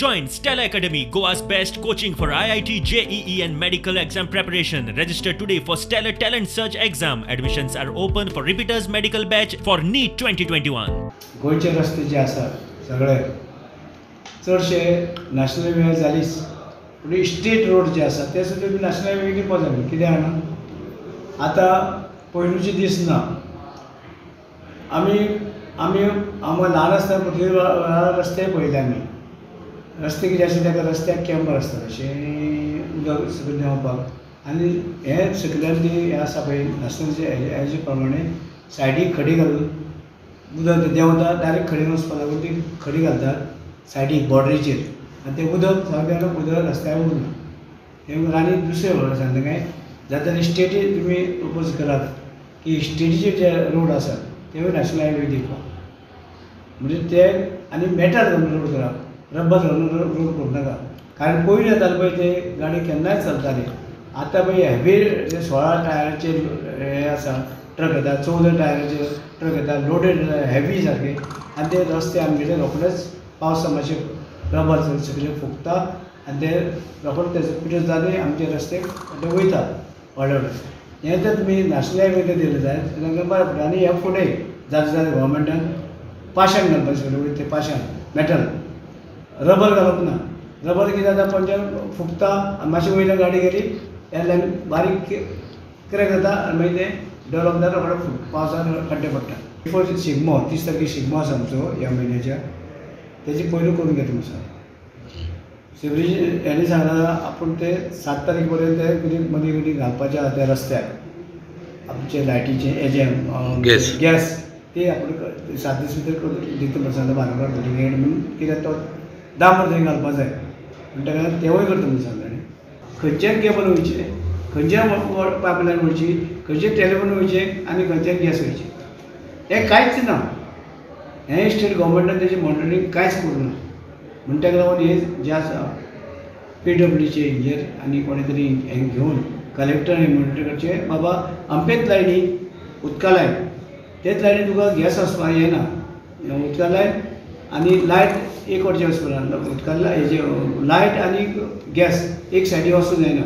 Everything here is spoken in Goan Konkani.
Join Stellar Academy, Goa's best coaching for IIT, JEE and medical exam preparation. Register today for Stellar Talent Search exam. Admissions are open for repeaters medical batch for NEET 2021. गोंयचे रस्ते जे आसात सगळे चडशे नॅशनल हायवे जालीच, पूण स्टेट रोड जे आसा ते सुद्दां नॅशनल हायवे दिवपा जाय. कित्याक जाणा, आतां पयलूचे दीस ना. आमी आमी आमकां ल्हान आसतना पुर्तुगेज वेळार रस्ते पळयले आमी. रस्ते कितें आसता ताका रस्त्याक कॅम्बर आसता अशें उदक सकयल देंवपाक, आनी हें सकयल्यान ती हें आसा पळय नॅशनल हेजे प्रमाणे सायडीक खडी घालून उदक देंवता, डायरेक्ट खडीन वचपाक लागून ती खडी घालतात सायडीक बॉर्डरीचेर, आनी तें उदक सगळें उदक रस्त्यार उरना. हें आनी दुसरें म्हणल्यार सांगता काय जाता जाल्यार स्टेटी तुमी प्रपोज करात की स्टेटीचे जे रोड आसात तेवूय नॅशनल हायवे दिवपाक, म्हणजे ते आनी मेटल घालून रोड करात, रबर घालून रोड करूं नाका. कारण पयलीं येताले पळय ते गाडी केन्नाय चलताली, आतां पळय हेवी जे 16 टायराचे हे आसा ट्रक येता, 14 टायराचे ट्रक येता, लोडेड हेवी सारके, आनी ते रस्ते आमगेले रोखडेच पावसा मातशें रबर सगळें फुगता आनी ते रोखडे तेजो पिठो जाले आमचे रस्ते वयता व्हडले व्हडले. हें जर तुमी नॅशनल हायवे दिलें जायत जाल्यार बरें पडटा. आनी ह्या फुडें जाता जाल्यार गव्हर्मेंटान पाशाण घालपाचें सगळें, ते पाशाण मेटल, रबर घालप ना. रबर कितें जाता, पंचर फुगता आनी मातशें वयल्यान गाडी गेली ह्या बारीक क्रॅक जाता आनी मागीर तें डेवलप जाता, रोखडे पावसान खड्डे पडटा. बिफोर शिगमो 30 तारखेर शिगमो आसा आमचो ह्या म्हयन्याच्या, तेजी पयलू करून घेता म्हणून सांगला. सिवरेज हेणी सांगला आपूण ते 7 तारीख पर्यंत ते कितें मदीं मदीं घालपाचें आसा त्या रस्त्याक आमचे लायटीचें हेजें गॅस ते आपूण 7 दीस भितर करून दिता म्हणून सांगला. बाराबर बिल्डिंगेक म्हणून कित्याक तो डांबर थंय घालपा जाय म्हणटा ताका तेवूय करता म्हणून सांगला. खंयच्यान केबल वयचें, खंयच्यान पायपलायन वयची, खंयचे टेलिफोन वयचें आनी खंयच्यान गॅस वयचें, हें कांयच ना. हें स्टेट गव्हर्मेंटान तेजें मॉनिटरींग कांयच करूं ना. म्हण ताका लागून हे जे आसा पीडब्ल्यूचे इंजिनियर आनी कोणे तरी हें घेवन कलेक्टर मॉनिटर करचें, बाबा अमकेच लायनी उदका लायन, तेच लायनी तुका गॅस वचपाक येना, उदका लायन आनी लायट एक वटच्यान वचपाक, उदका हेजे लायट आनी गॅस एक सायडी वचूंक जायना.